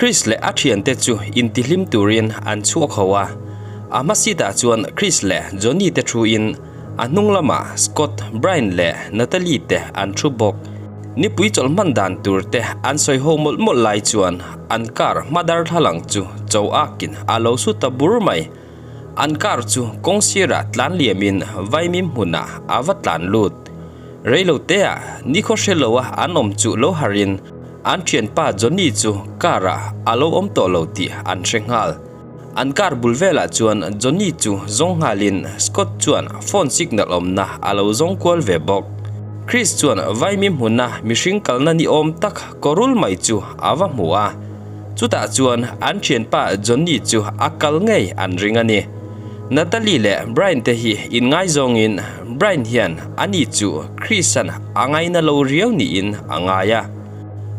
Chris leh a thiante chu intihlim turin an chhuak ho a, a hma seat ah chuan Chris leh Johnny te thu in a hnung lamah Scott, Brian leh Natalie te an thu bawk. Nipui chawlh hman dan tur te an sawi ho mawlh mawlh lai chuan an car hma darthlalang chu cho akin a lo su ta bur mai. An car chu kawng sirah tlan liamin vaimim hmunah a va tlan lut. Reilo teah nikhaw hre loa an awm chu lo harin an thianpa Johnny chu car ah a lo awm tawh lo tih an hre nghal. An car bul velah chuan Johnny chu zawng nghalin Scott chuan phone signal awmna a lo zawng kual ve bawk. Chris chuan vaimim hmuna mihring kalna ni awm tak kawrul mai chu a va hmu a. Chutah chuan an thianpa Johnny chu a kal ngei an ring a ni. Natalie leh Brian te hi inngaizawngin Brian hian ani chu Chris-a'n a ngaina lo riau niin a ngai a.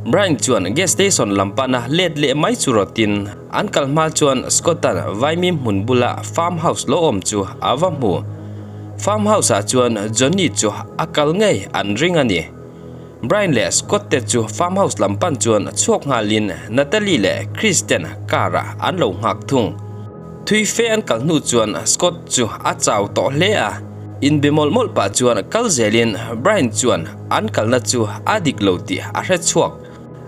Brian chuan gas station lam pana let leh mai chu rawtin an kal hma chuan Scott-a'n vaimim hmun bula farm house lo awm chu a va hmu. Farm house-ah chuan Johnny chu a kal ngei an ring a ni. Brian leh Scott te chu farm house lam pan chuan chhuak nghalin Natalie leh Chris ten car ah an lo nghak thung. Thui fe an kal hnu chuan Scott chu a chau tawh hle a, inbe mawlh mawlh pah chuan kal zelin Brian chuan an kalna chu a dik lo tih a hre chhuak.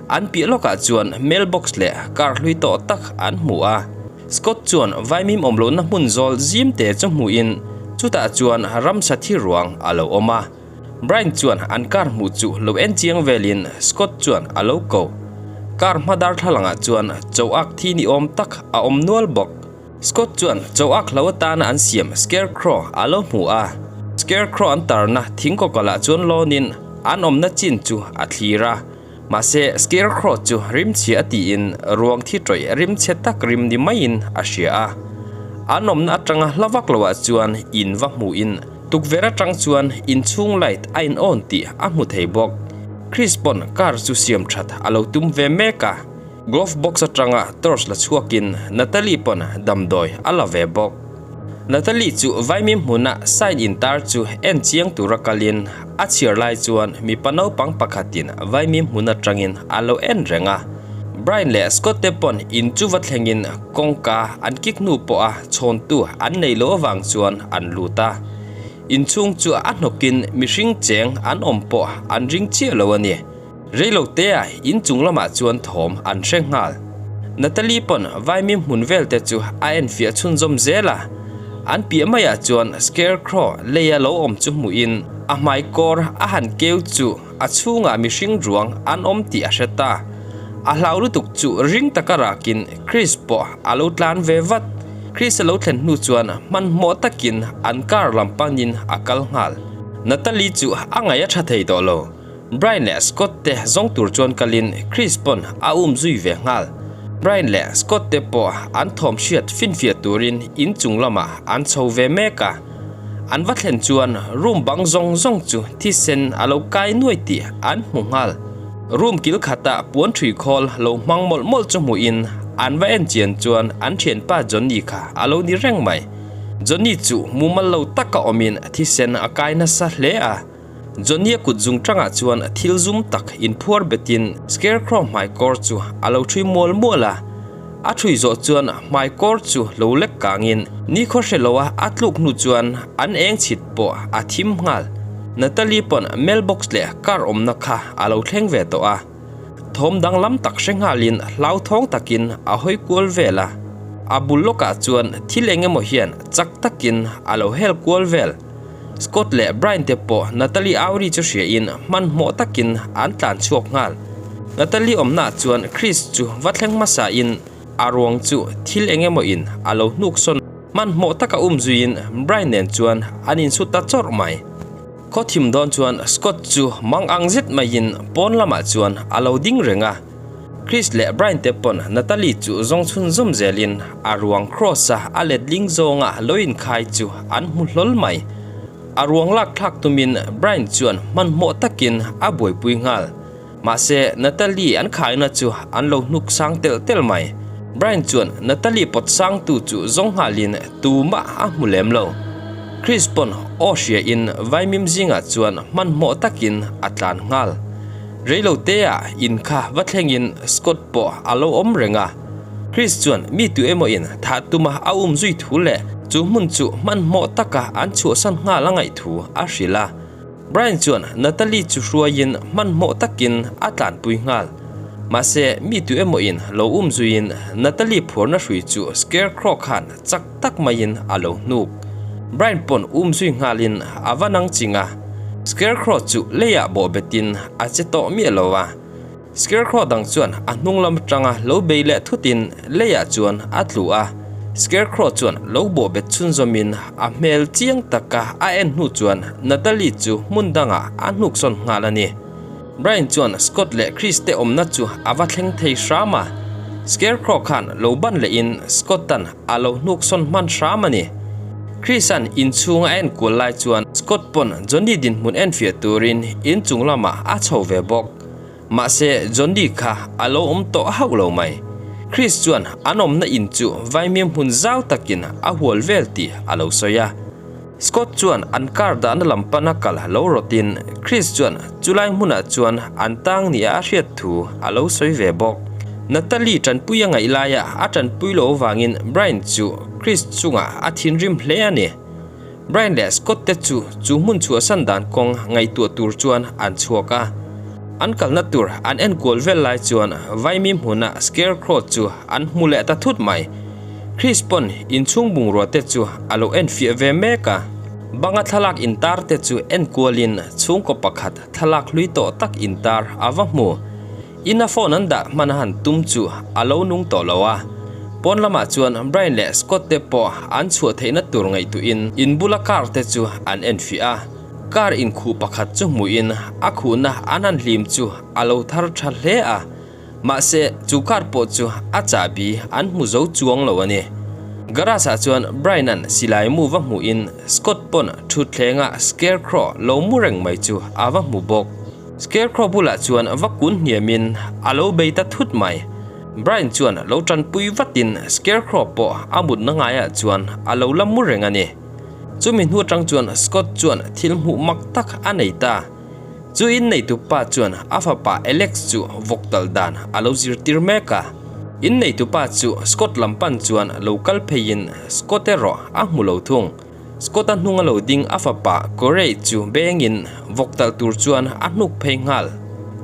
An piah lawkah chuan mailbox leh car hlui tawh tak an hmu a. Scott chuan vaimim awm lohna hmun zawl zim te chu hmuhin chutah chuan ramsa thi ruang a lo awm a. Brian chuan an car hmuh chu lo en chiang velin Scott chuan a lo ko. Car hma darthlalangah chuan choak thi ni awm tak a awm nual bawk. Scott chuan choak hlo atana an siam scarecrow a lo hmu a. Scarecrow an tarna thing kawkalah chuan lawnin an awmna chin chu a thlir a. Mahse scarecrow chu rimchhia a tiin ruang thi tawih rimchhe tak rim ni maiin a hria a. An awmna atanga hla vak loah chuan in va hmuhin tukverh atang chuan inchhung light a in on tih a hmu thei bawk. Chris pawn car chu siam that a lo tum ve mek a, glove box atanga torch la chhuakin Natalie pawn damdawi a la ve bawk. Natalie chu vaimim hmuna sign intar chu en chiang tura kalin a chhiar lai chuan mipa naupang pakhatin vaimim hmun atangin a lo en reng a. Brian leh Scott te pawn in chu va thlengin kawngka an kik hnu pawha chhawntu an nei lo avang chuan an lut a. Inchhung chu a hnawkin mihring cheng an awm pawh an ring chiah lo a ni. Reilotea inchung lamah chuan thawm an hre nghal. Natalie pawn vaimim hmun vel te chu a enfiah chhunzawm zel a. An piah maiah chuan scarecrow leia lo awm chu hmuhin a hmai kawr a han keu chu a chhungah mihring ruang an awm tih a hre ta. A hlau lutuk chu ring taka rakin Chris pawh a lo tlan ve vat. Chris a lo thlen hnu chuan hmanhmawh takin an car lam panin a kal nghal. Natalie chu a ngaih a tha thei tawh lo. Brian leh Scott te zawng tur chuan kalin Chris pawn a um zui ve nghal. Brian leh Scott te pawh an thawm hriat finfiah turin inchung lamah an chho ve mek a. An va thlen chuan room bang zawng zawng chu thisen a lo kai nuai tih an hmu nghal. Room kil khatah puan thui khawl lo hmang mawlh mawlh chu hmuhin an va en chian chuan an thianpa Johnny kha a lo ni reng mai. Johnny chu mumal lo taka awmin thisen a kai nasa hle a. Johnny-a kut zung tangah chuan thil zum tak inphuar betin Scarecrow hmaikawr chu a lo thui mual mual a. A thui zawh chuan hmaikawr chu lo lek kangin nikhaw hre loa a tluk hnu chuan an eng chhit pawh a thim nghal. Natalie pawn mailbox leh car awmna kha a lo thleng ve tawh a. Thawm danglam tak hre nghalin hlauthawng takin a hawi kual vel a. A bul lawkah chuan thil eng emaw hian chak takin a lo hel kual vel. Scott leh Brian te pawh Natalie Auri chu hriain hmanhmawh takin an tlan chhuak nghal. Natalie awmnaah chuan Chris chu va thleng hmasain a ruang chu thil eng emaw in a lo hnuk sawn. Hmanhmawh taka um zuiin Brian nen chuan an insut ta chawrh mai. Khaw thim dawn chuan Scott chu mang ang zet maiin pawn lamah chuan a lo ding reng a. Chris leh Brian te pawn Natalie chu zawng chhunzawm zelin a ruang cross-a a letling zawnga lo inkhai chu an hmu hlawl mai. A ruang lak thlak tumin Brian chuan hmanhmawh takin a buaipui nghal. Mahse, Natalie an khaina chu an lo hnuk sang telh telh mai. Brian chuan Natalie pawt sangtu chu zawng nghalin tumah a hmu lem lo. Chris pawn aw hriain vaimim zingah chuan hmanhmawh takin a tlan nghal. Reiloteah in kha va thlengin Scott pawh a lo awm reng a. Chris chuan mi tu emaw in thah tuma a um zui thu leh chu hmun chu hmanhmawh taka an chhuahsan nghal a ngaih thu a hrilh a. Brian chuan Natalie chu hruaiin hmanhmawh takin a tlanpui nghal. Mahse, mi tu emaw in lo um zuiin Natalie phuarna hrui chu Scarecrow khan chak tak maiin a lo hnuk. Brian pawn um zui nghalin a va nang ching a, Scarecrow chu leiah bawh betin a che tawh miah lo a. Scarecrow dang chuan a hnung lam atanga lo bei leh thutin leiah chuan a tlu a. Scarecrow chuan lo bawh bet chhunzawmin a hmel chiang taka a en hnu chuan Natalie chu hmun dangah a hnuksawn nghal a ni. Brian chuan Scott leh Chris te awmna chu a va thleng thei hram a. Scarecrow khan lo ban lehin Scott-a'n a lo hnuksawn hman hram a ni. Chris-a'n inchhung a enkual lai chuan Scott pawn Johnny dinhmun enfiah turin inchung lamah a chho ve bawk. Mahse, Johnny kha a lo awm tawh hauh lo mai. Chris chuan an awmna in chu vaimim hmun zau takin a hual vel tih a lo sawi a. Scott chuan an car dahna lam pana kal lo rawtin Chris chuan chulai hmunah chuan an tang nia a hriat thu a lo sawi ve bawk. Natalie tanpui a ngaih laia a tanpui loh avangin Brian chu Chris chungah a thinrim hle a ni. Brian leh Scott te chu chu hmun chhuahsan dan kawng ngaihtuah tur chuan an chhuak a. An kalna tur an enkual vel lai chuan Vaimi hmuna Scarecrow chu an hmu leh ta thut mai. Chris pawn inchhung bungrua te chu a lo enfiah ve mek a. Banga thlalak intar te chu enkualin chhungkaw pakhat thlalak hlui tawh tak intar a va hmu. Ina phone an dah hman a han tum chu a lo nung tawh lo a. Pawn lamah chuan Brian leh Scott te pawh an chhuah theihna tur ngaihtuahin in bula car te chu an enfiah a. Car inkhuh pakhat chu hmuhin a khuhna an han hlim chu a lo thar tha hle a. Mahse, chu car pawh chu a chahbi an hmu zo chuang lo a ni. Garage ah chuan Brian-a'n silai mu va hmuhin Scott pawn thutthlengah Scarecrow lo mu reng mai chu a va hmu bawk. Scarecrow bulah chuan va kun hniamin a lo bei ta thut mai. Brian chuan lo tanpui vatin Scarecrow pawh a mutna ngaiah chuan a lo la mu reng a ni. Chumi hnu atang chuan Scott chuan thil hmuh mak tak a nei ta. Chu inneitu pa chuan a fapa Alex chu vawk talh dan a lo zirtir mek a. Inneitu pa chu Scott lam pan chuan lo kal pheiin Scott erawh a hmu lo thung. Scott-a hnung a lo ding a fapa Corey chu bengin vawk talh tur chuan a hnuk phei nghal.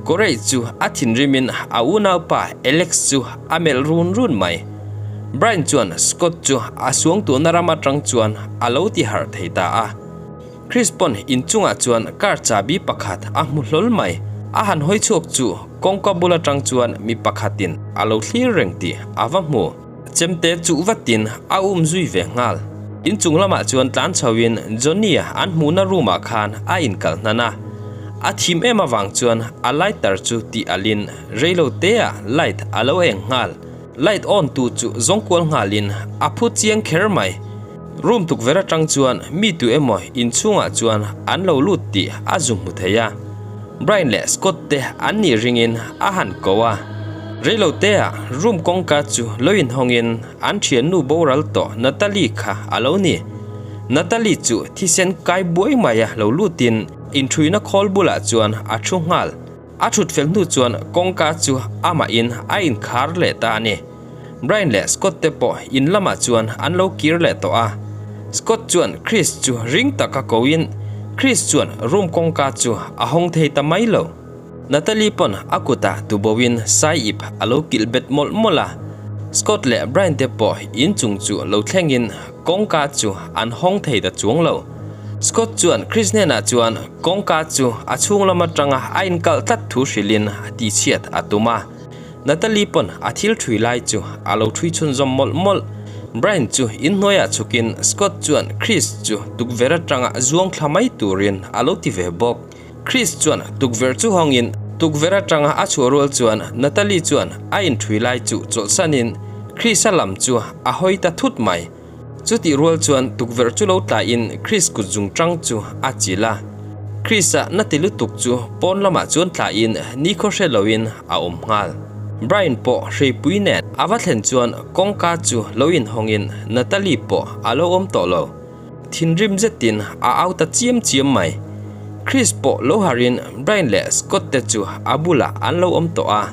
Corey chu a thinrimin a unaupa Alex chu a melh run run mai. Brian chuan Scott chu a suangtuahna ram atang chuan a lo ti harh thei ta a. Chris pawn inchungah chuan car chahbi pakhat a hmu hlawl mai. A han hawi chhuak chu kawngka bul atang chuan mi pakhatin a lo thlir reng tih a va hmu. Chemte chuh vatin a um zui ve nghal. Inchung lamah chuan tlan chhoin Johnny-a an hmuhna room-ah khan a inkal hnan a. A thim em avang chuan a lighter chu tih alhin reilo teah light a lo eng nghal. Light on tu chu zawng kual nghalin a phu chiang kher mai. Room tukverh atang chuan mi tu emaw inchhungah chuan an lo lut tih a zu hmu thei a. Brian leh Scott te an nih ringin a han ko a. Reilo teah room kawngka chu lo inhawngin an thiannu boral tawh Natalie kha a lo ni. Natalie chu thisen kai buai maia lo lutin inthuina khawl bulah chuan a thu nghal. A thut fel hnu chuan kawngka chu amahin a inkhar leh ta a ni. Brian leh Scott te pawh in lamah chuan an lo kir leh tawh a. Scott chuan Chris chu ring taka koin Chris chuan room kawngka chu a hawng thei ta mai lo. Natalie pawn a kutah tuboin sai ip a lo kilh bet mawlh mawlh a. Scott leh Brian te pawh in chung chu lo thlengin kawngka chu an hawng thei ta chuang lo. Scott chuan Chris hnenah chuan kawngka chu a chhung lam atanga a inkalh tlat thu hrilhin tihchhiat a tum a. Natalie pawn a thil thui lai chu a lo thui chhunzawm mawlh mawlh. Brian chu inhnuaiah chhukin Scott chuan Chris chu tukverh atanga zuang thla mai turin a lo ti ve bawk. Chris chuan tukverh chu hawngin tukverh atanga a chhuah rual chuan Natalie chuan a inthui lai chu chawlhsanin Chris-a lam chu a hawi ta thut mai. Chutih rual chuan tukverh chu lo tlaiin Chris kut zung tang chu a chil a. Chris-a na ti lutuk chu pawn lamah chuan tlaiin nikhaw hre loin a awm nghal. Brian pawh hreipui nen a va thlen chuan kawngka chu lo inhawngin Natalie pawh a lo awm tawh lo. Thinrim zetin a au ta chiam chiam mai. Chris pawh lo harhin Brian leh Scott te chu a bulah an lo awm tawh a.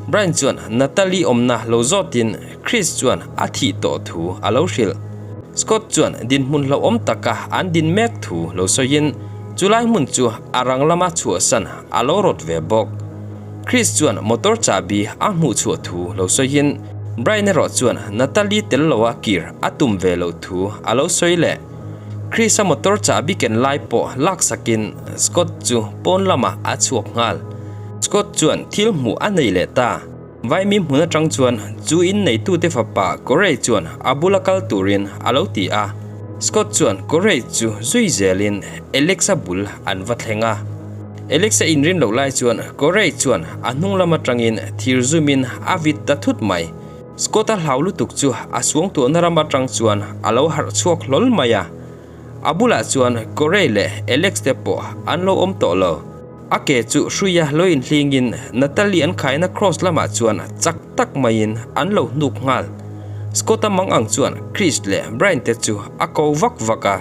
Brian chuan Natalie awmna lo zawtin Chris chuan a thih tawh thu a lo hrilh. Scott chuan dinhmun hlauhawm taka an din mek thu lo sawiin chulai hmun chu a rang lama chhuahsan a lo rawt ve bawk. Chris chuan motor chahbi a hmuh chhuah thu lo sawiin Brian erawh chuan Natalie tel loa kir a tum ve loh thu a lo sawi leh. Chris-a motor chahbi ken lai pawh laksakin Scott chu pawn lamah a chhuak nghal. Scott chuan thil hmuh a nei leh ta. Vaimi hmun atang chuan chu in neitute fapa Corey chuan a bula kal turin a lo ti a. Scott chuan Corey chu zui zelin Alex-a bul an va thleng a. Alex-a inrin loh lai chuan Corey chuan a hnung lam atangin thir zumin a vit ta thut mai. Scott-a hlau lutuk chu a suangtuahna ram atang chuan a lo harh chhuak hlawl mai a. A bulah chuan Corey leh Alex te pawh an lo awm tawh lo. A ke chu hruia lo inhlingin Natalie an khaina cross lamah chuan chak tak maiin an lo hnuk nghal. Scott-a mang ang chuan Chris leh Brian te chu a ko vak vak a.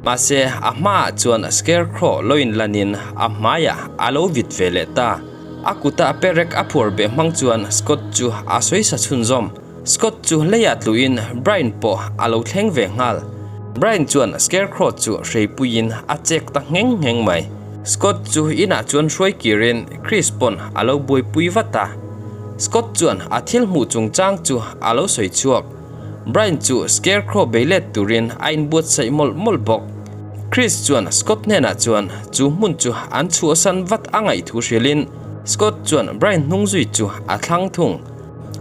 Mahse, a hmaah chuan Scarecrow lo inlanin a hmaiah a lo vit ve leh ta. A kuta perek a phuar beh hmang chuan Scott chu a sawi sa chhunzawm. Scott chu leiah tluin Brian pawh a lo thleng ve nghal. Brian chuan Scarecrow chu hreipuiin a chek ta ngheng ngheng mai. Scott chu inah chuan hruai kirin Chris pawn a lo buaipui vat a. Scott chuan a thil hmuh chungchang chu a lo sawi chhuak. Brian chu Scarecrow bei let turin a inbuatsaih mawlh mawlh bawk. Chris chuan Scott hnenah chuan chu hmun chu an chhuahsan vat a ngaih thu hrilhin Scott chuan Brian hnung zui chu a thlang thung.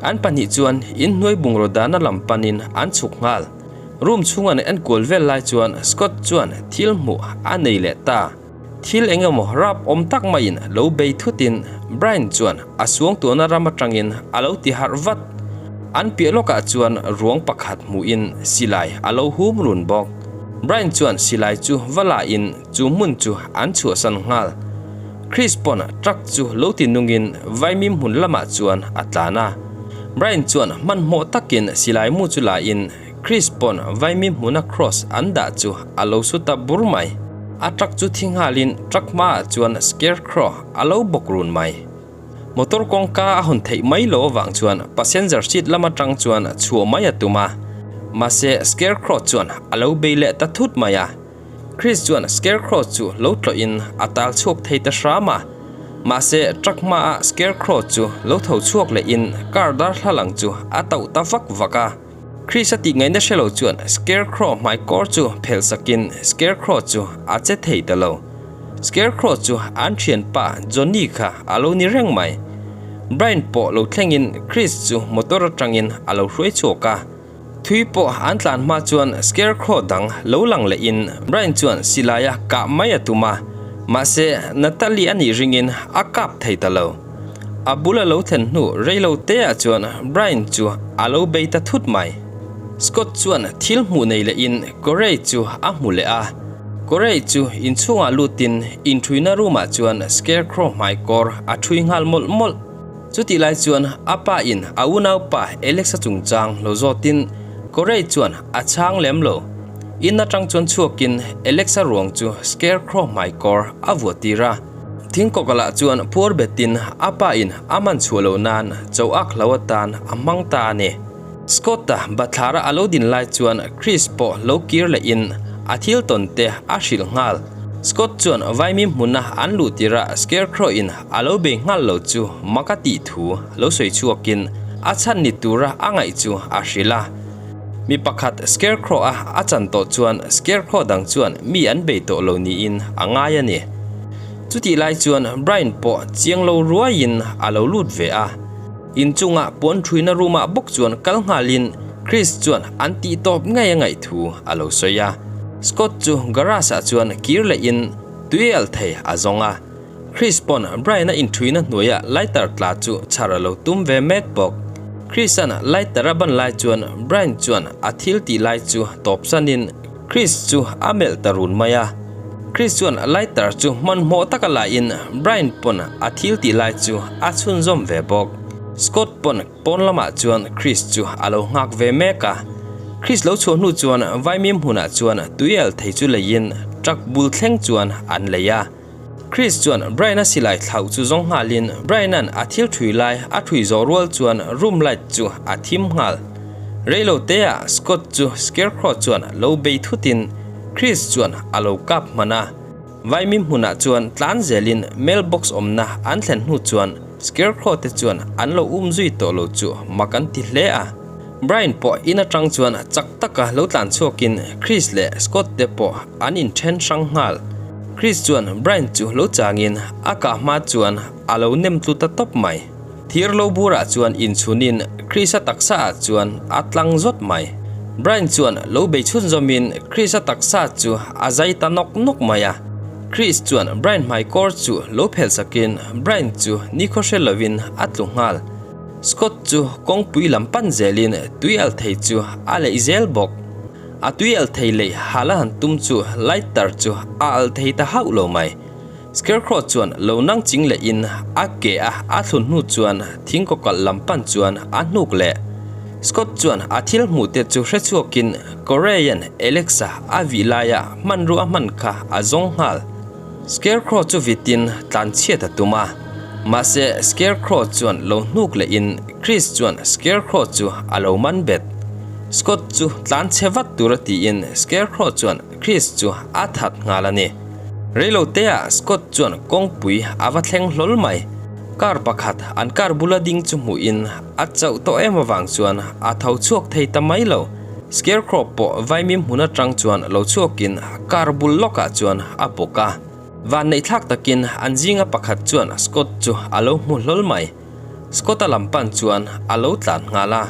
An pahnih chuan inhnuai bungraw dahna lam panin an chhuk nghal. Room chhung an enkual vel lai chuan Scott chuan thil hmuh a nei leh ta. Thil eng emaw rap awm tak maiin lo bei thutin Brian chuan a suangtuahna ram atangin a lo ti harh vat. An piah lawkah chuan ruang pakhat hmuhin silai a lo hum run bawk. Brian chuan silai chu va lahin chu hmun chu an chhuahsan nghal. Chris pawn truck chu lo ti nungin vaimim hmun lamah chuan a tlan a. Brian chuan hmanhmawh takin silai mu chu lain Chris pawn vaimim hmuna cross an dah chu a lo su ta bur mai. A truck chu thi nghalin truck hmaah chuan scarecrow a lo bawk run mai. Motor kawngka a hawn theih mai lo avang chuan passenger seat lam atang chuan chhuah mai a tum a. Mahse scarecrow chuan a lo bei leh ta thut mai a. Chris chuan Scarecrow chu lo tlawhin a tal chhuak thei ta hram a, mahse truck hmaah Scarecrow chu lo tho chhuak lehin car darthlalang chu a tauh ta vak vak a. Chris a tih ngaihna hre lo chuan Scarecrow hmai kawr chu phelh sakin Scarecrow chu a che thei ta lo. Scarecrow chu an thianpa Johnny kha a lo ni reng mai. Brian pawh lo thlengin Chris chu motor atangin a lo hruai chhuak a. Thui pawh an tlan hma chuan Scarecrow dang lo lang lehin Brian chuan silaia kah mai a tum a, mahse Natalie a nih ringin a kap thei ta lo. A bul a lo thlen hnu rei lo teah chuan Brian chu a lo bei ta thut mai. Scott chuan thil hmuh nei lehin Corey chu a hmu leh a. Corey chu inchhungah lutin inthuina room-ah chuan Scarecrow hmaikawr a thui nghal mawlh mawlh. Chutih lai chuan a pa in a unaupa Alex-a chungchang lo zawtin Corey chuan a chhang lem lo. In atang chuan chhuakin Alex-a ruang chu Scarecrow hmaikawr a vuah tir a. Thingkawka lah chuan phuar betin a pa in a man chhuah loh nan cho ak hlo atan a hmang ta a ni. Scott-a bathlara a lo din lai chuan Chris pawh lo kir lehin a thil tawn te a hrilh nghal. Scott chuan vaimim hmuna an luh tirah Scarecrow-in a lo bei nghal lo chu mak a tih thu lo sawi chhuakin a chhan ni tura a ngaih chu a hrilh a. Mi pakhat Scarecrow-a a chan tawh chuan Scarecrow dang chuan mi an bei tawh lo niin a ngai a ni. Chutih lai chuan Brian pawh chiang lo ruaiin a lo lut ve a. Inchunga puan thuina room ah bawk chuan kal nghalin Chris chuan an tih tawp ngei a ngaih thu a lo sawi a. Scott chu garage ah chuan kir lehin tui al thei a zawng a. Chris pawn Brian-a inthuina hnuaia lighter tla chu chhar a lo tum ve mek bawk. Chris-a'n lighter a ban lai chuan Brian chuan a thil tih lai chu tawp sanin Chris chu a melh ta run mai a. Chris chuan lighter chu hmanhmawh taka lahin Brian pawn a thil tih lai chu a chhunzawm ve bawk. Scott pawn pawn lamah chuan Chris chu a lo nghak ve mek a. Chris lo chhuah hnu chuan vaimim hmunah chuan tui al thei chu leiin truck bul thleng chuan an lei a. Chris chuan Brian-a silai thlauh chu zawng nghalin Brian-a'n a thil ṭhui lai a ṭhui zawh rual chuan room light chu a thim nghal. Reilo teah Scott chu Scarecrow chuan lo bei thutin Chris chuan a lo kap hman a. Vaimim hmunah chuan tlan zelin mailbox awmna an thlen hnu chuan Scarecrow te chuan an lo um zui tawh lo chu mak an ti hle a. Brian pawh in atang chuan chak taka lo tlan chhuakin Chris leh Scott te pawh an inthen hrang nghal. Chris chuan Brian chu lo changin a kah hma chuan a lo nem tlu ta tawp mai. Thir lo burah chuan inchhunin Chris-a taksa ah chuan a tlang zawt mai. Brian chuan lo bei chhunzawmin Chris-a taksa chu a zai ta nawk nawk mai a. Chris chuan Brian hmaikawr chu lo phelhsakin Brian chu nikhaw hre lovin a tlu nghal. Scott chu kawngpui lam pan zelin tui al thei chu a leih zel bawk. A tui al thei leih hal a han tum chu lighter chu a al thei ta hauh lo mai. Scarecrow chuan lo nang ching lehin a ke a a thlun hnu chuan thing kawkalh lam pan chuan a hnuk leh. Scott chuan a thil hmuh te chu hre chhuakin Corey-a'n Alex-a a vih laia hmanrua a hman kha a zawng nghal. Scarecrow chu vitin tlan chhiat a tum a, mahse Scarecrow chuan lo hnuk lehin Chris chuan Scarecrow chu a lo man bet. Scott chu tlan chhe vat tura tiin Scarecrow chuan Chris chu a that nghal a ni. Reilo teah Scott chuan kawngpui a va thleng hlawl mai. Car pakhat an car bula ding chu hmuhin a chauh tawh em avang chuan a tho chhuak thei ta mai lo. Scarecrow pawh vaimim hmun atang chuan lo chhuakin car bul lawkah chuan a bawk a. Vanneih thlak takin an zinga pakhat chuan Scott chu a lo hmu hlawl mai. Scott-a lam pan chuan a lo tlan nghal a.